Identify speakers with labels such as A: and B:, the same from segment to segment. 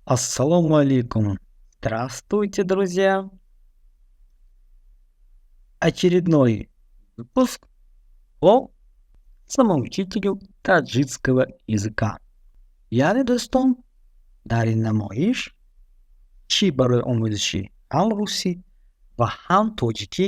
A: Ассалому алейкум! Здравствуйте, друзья! Очередной выпуск по самоучителю таджикского языка. Яъне, дӯстон, дар ин намоиш чӣ барои омӯзиши ҳам русӣ ва ҳам тоҷикӣ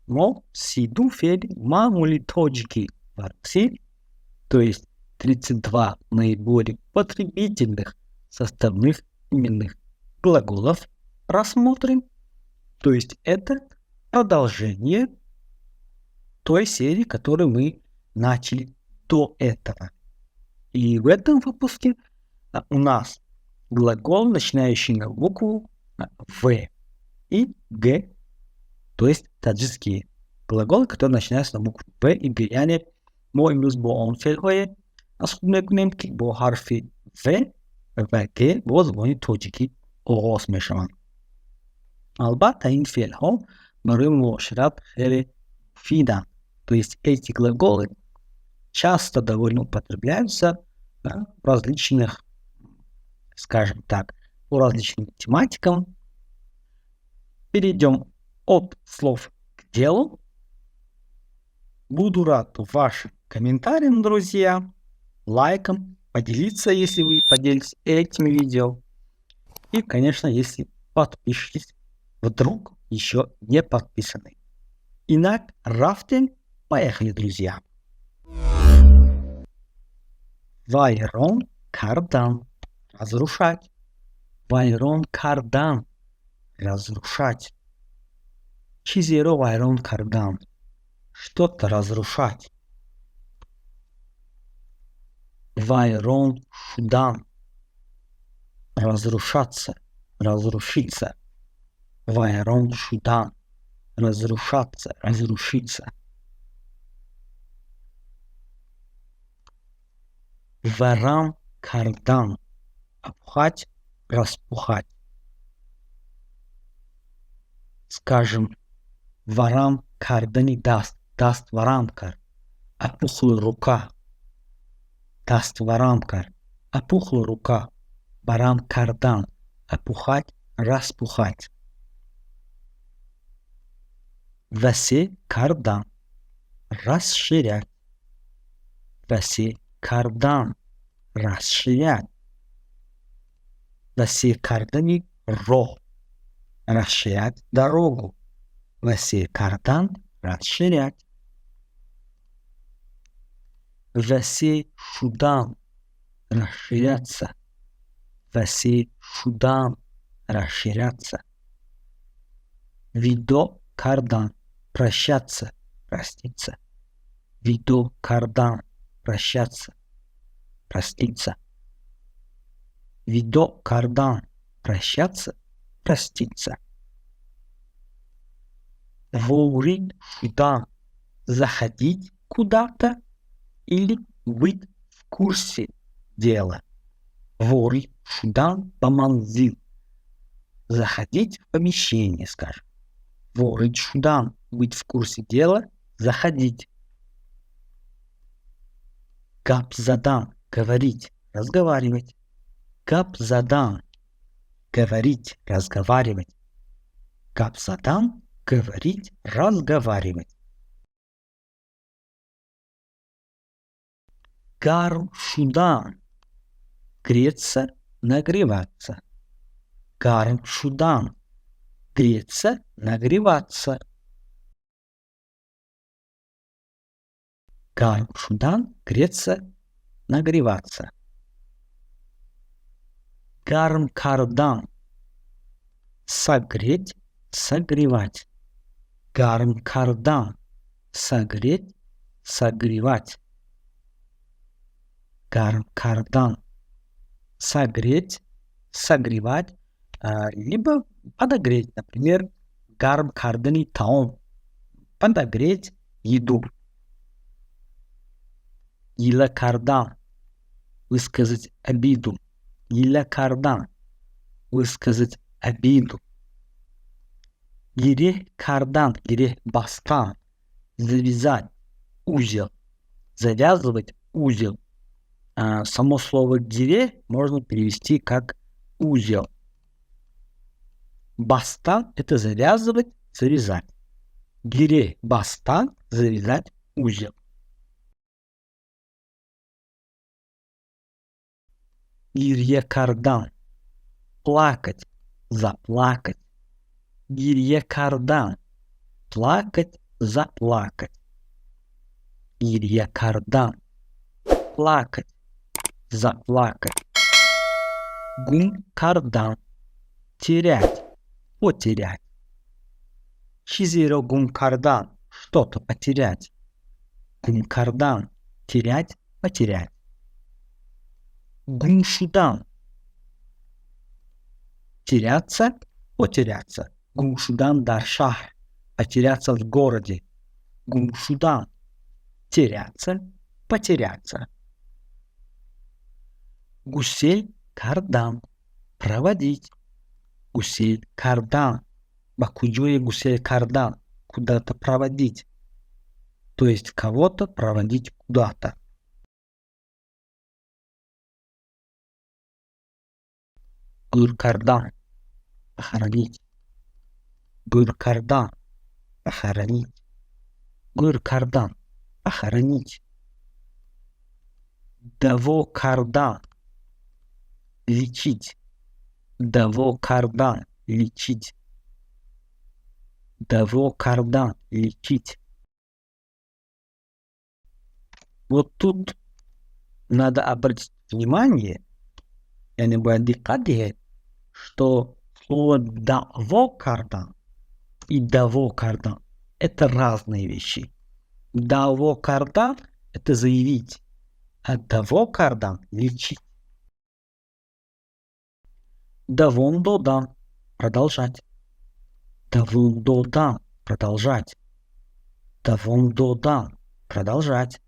A: мо 32 феъли маъмули тоҷикӣ ва русӣ, то есть 32 наиболее употребительных составных именных глаголов, рассмотрим. То есть это продолжение той серии, которую мы начали до этого. И в этом выпуске у нас глагол, начинающий на букву В и Г, то есть таджикские глаголы, которые начинаются на букву В и Г. Яъне мо имрӯз бо он феълҳое аз худ мекунем, ки бо ҳарфи В ва Г бо забони тоҷикӣ оғоз мешаванд. Албатта, ин феълҳо барои муошират хеле муфиданд. То есть эти глаголы часто довольно употребляются, да, в различных, скажем так, по различным тематикам. Перейдем от слов к делу. Буду рад вашим комментариям, друзья, лайкам, поделиться, если вы поделитесь этим видео. И, конечно, если подпишитесь, вдруг еще не подписаны. Инак, рафтем, поехали, друзья. Вайрон кардан. Разрушать. Вайрон кардан. Разрушать. Чизеро вайрон кардан. Что-то разрушать. Вайрон шудан. Разрушаться, разрушиться. Вайрон шудан. Разрушаться, разрушиться. Варам кардан. Опухать, распухать. Скажем, варам кардани даст. Даст варам кард. Опухла рука. Даст варам кард. Опухла рука. Варам кардан. Опухать, распухать. Васеъ кардан. Расширять. Васеъ кардан. Расширять. Васеъ кардани роҳ. Расширять дорогу. Васеъ кардан. Расширять. Васеъ шудан. Расширяться. Васеъ шудан. Расширяться. Видоъ кардан. Прощаться. Проститься. Видоъ кардан. Прощаться. Проститься. Видоъ кардан. Прощаться. Проститься. Ворид шудан. Заходить куда-то или быть в курсе дела. Ворид шудан ба манзил. Заходить в помещение, скажем. Ворид шудан. Быть в курсе дела. Заходить. Гап задан. Говорить. Разговаривать. Гап задан. Говорить. Разговаривать. Гап задан. Говорить. Разговаривать. Гарм шудан. Греться, нагреваться. Гарм шудан. Греться, нагреваться. Гарм шудан. Греться, нагреваться. Гарм кардан. Согреть, согревать. Гарм кардан. Согреть, согревать. Гарм кардан. Согреть, согревать, либо подогреть, например, гарм кардани таом. Подогреть еду. Гила кардан. Высказать обиду. Гила кардан. Высказать обиду. Гиреҳ кардан, гиреҳ бастан. Завязать узел. Завязывать узел. Само слово гиреҳ можно перевести как Узел. Бастан – это завязывать, завязать. Гиреҳ бастан – завязать узел. Гирья кардан – плакать, заплакать. Гирья кардан – плакать, заплакать. Гирья кардан – плакать, заплакать. Гум кардан – терять, потерять. Чизеро гум кардан – что-то потерять. Гум кардан – терять, потерять. Гум шудан – теряться, потеряться. Гум шудан дар шаҳр – потеряться в городе. Гум шудан – теряться, потеряться. Гусел кардан – проводить. Гусел кардан. Ба куҷое гусел кардан – куда-то проводить. То есть кого-то проводить куда-то. Гӯр кардан – похоронить. Гӯр кардан – похоронить. Гӯр кардан – похоронить. Даво кардан – лечить. Даво кардан – лечить. Даво кардан – лечить. Вот тут надо обратить внимание, яъне бояд диққат диҳед, что слово даъво кардан и даво кардан – это разные вещи. Даъво кардан – это заявить, а даво кардан – лечить. Давом додан – продолжать. Давом додан – продолжать. Давом додан – продолжать.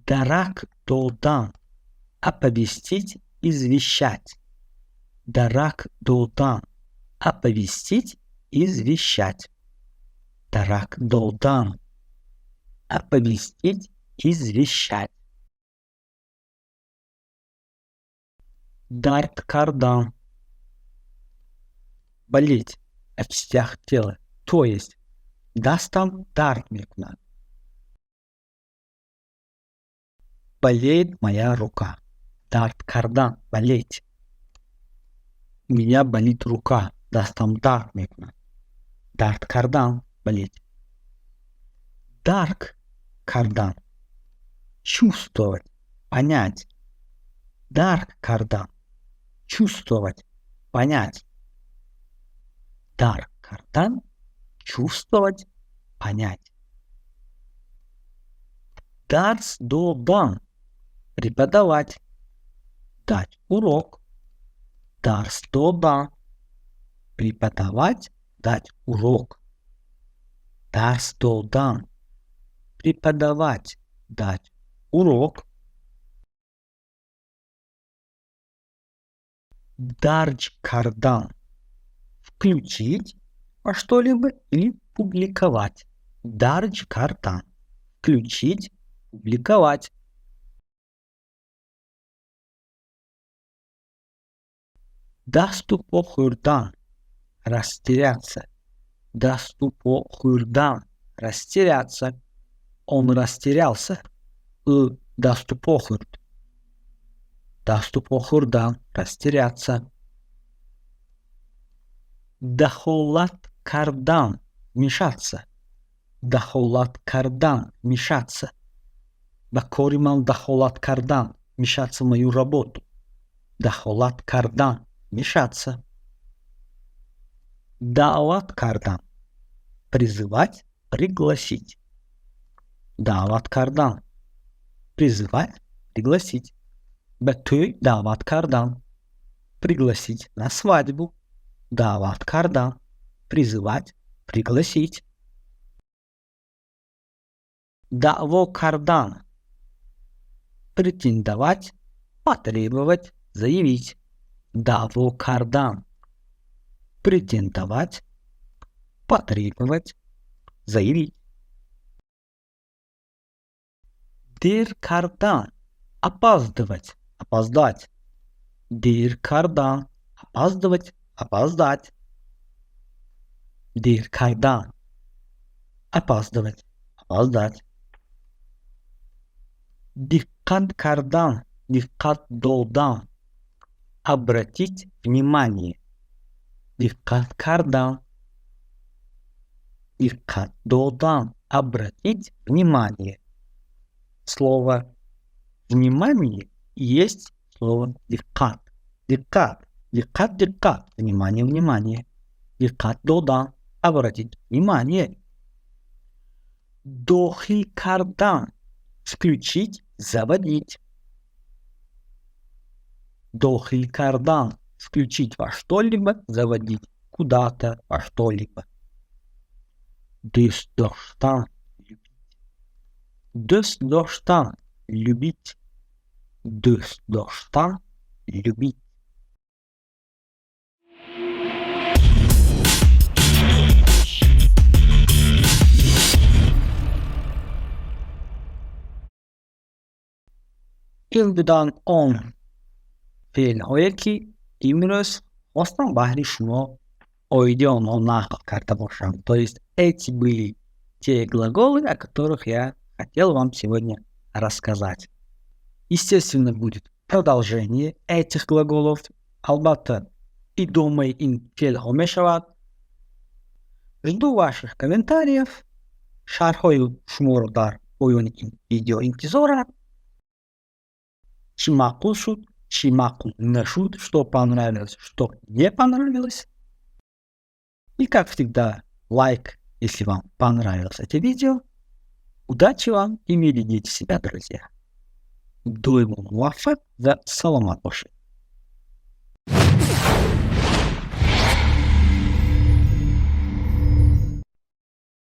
A: Дарак додан – оповестить, извещать. Дарак додан – оповестить, извещать. Дарак додан – оповестить, извещать. Дард кардан – болеть в частях тела, то есть дастам дард мекунад. Болеет моя рука. Дард кардан – болеть. У меня болит рука. Дастам дард мекунад. Дард кардан – болеть. Дарк кардан – чувствовать, понять. Дарк кардан – чувствовать, понять. Дарк кардан – чувствовать, понять. Дарс додан – преподавать, дать урок. Дарс додан – преподавать, дать урок. Дарс додан – преподавать, дать урок. Дарҷ кардан – включить во что-либо или публиковать. Дарҷ кардан – включить, публиковать. Дасту по хӯрдан – растеряться. Дасту по хӯрдан – растеряться. Он растерялся. Ӯ дасту по хӯрд. Дасту по хӯрдан – растеряться. Дахолат кардан – вмешаться. Дахолат кардан – вмешаться. Ба кори ман дахолат кардан – вмешаться в мою работу. Дахолат кардан – вмешаться. Даъват кардан – призывать, пригласить. Даъват кардан – призывать, пригласить. Ба тӯй даъват кардан – пригласить на свадьбу. Даъват кардан – призывать, пригласить. Даъво кардан – претендовать, потребовать, заявить. Даъво кардан – претендовать, потребовать, заявить. Дер кардан – опаздывать, опоздать. Дер кардан. Опаздывать, опоздать. Дер кардан. Опаздывать, опоздать. Диққат кардан, диққат додан. Обратить внимание. Диққат кардан. Диққат додан. Обратить внимание. Слово «внимание» есть слово «диққат». Диққат. Диққат, диққат. Внимание, внимание. Диққат додан. Обратить внимание. Дохил кардан. Включить, заводить. Дохил кардан. Включить во что-либо, заводить куда-то, во что-либо. Дӯст доштан. Любить. Дӯст доштан. Любить. Дӯст доштан. Любить. Ин буданд он феълҳое, ки имрӯз хостам баҳри шумо оиди онҳо нақл карда бошам. То есть эти были те глаголы, о которых я хотел вам сегодня рассказать. Естественно, будет продолжение этих глаголов. Албатта, идомаи ин феълҳо мешавад. Жду ваших комментариев. Шарҳҳои шуморо дар поёни ин видео интизорам. Чӣ маъқул шуд, чӣ маъқул нашуд, что понравилось, что не понравилось. И, как всегда, лайк, если вам понравилось это видео. Удачи вам и берегите себя, друзья. Доимо муваффақ ва саломат бошед.